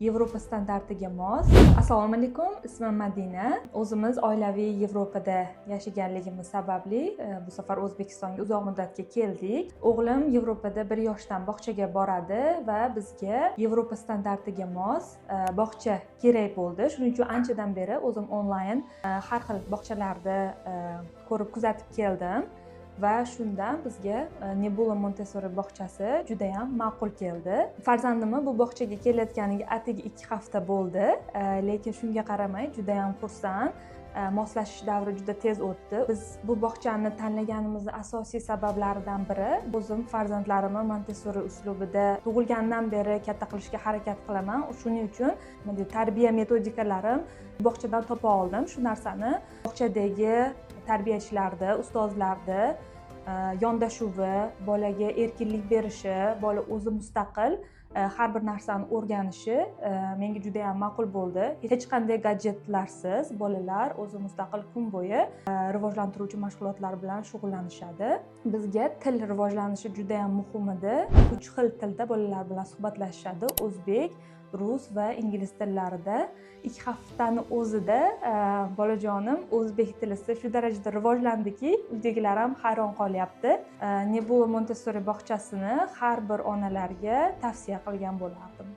Yevropa standartiga mos. Assalomu alaykum, ismim Madina. O'zimiz oilaviy Yevropada yashaganligimiz sababli bu safar O'zbekistonga uzoq muddatga keldik. O'g'lim Yevropada 1 yoshdan bog'chaga boradi va bizga Yevropa standartiga mos bog'cha kerak bo'ldi. Shuning uchun anchadan beri o'zim onlayn har xil bog'chalarni ko'rib kuzatib keldim. Va shundan bizga Nebula Montessori bog'chasi juda ham ma'qul keldi. Farzandimni bu bog'chaga kelayotganiga atigi 2 hafta bo'ldi, lekin shunga qaramay juda ham xursand. Moslashish davri juda tez o'tdi. Biz bu bog'chani tanlaganimizning asosiy sabablaridan biri, o'zim farzandlarimni Montessori uslubida tug'ilgandan beri katta qilishga harakat qilaman. Shuning uchun tarbiya metodikalarim bog'chadan topa oldim. Shu narsani bog'chadagi tarbiyachilarda, ustozlarda yondashuvi, bolaga erkinlik berishi, bola o'zi mustaqil har bir narsani o'rganishi menga juda ham ma'qul bo'ldi. Hech qanday gadjetlarsiz bolalar o'zi mustaqil kun bo'yi rivojlantiruvchi mashg'ulotlar bilan shug'ullanishadi. Bizga til rivojlanishi juda ham muhim edi. 3 xil tilda bolalar bilan suhbatlashishadi: o'zbek, rus va ingliz tillarida. 2 haftani o'zida bolajonim o'zbek tilisi shu darajada rivojlandiki, uydagilar ham hayron qolyapti. Nebula Montessori bog'chasini har bir onalarga tavsiya qilgan bo'lardim.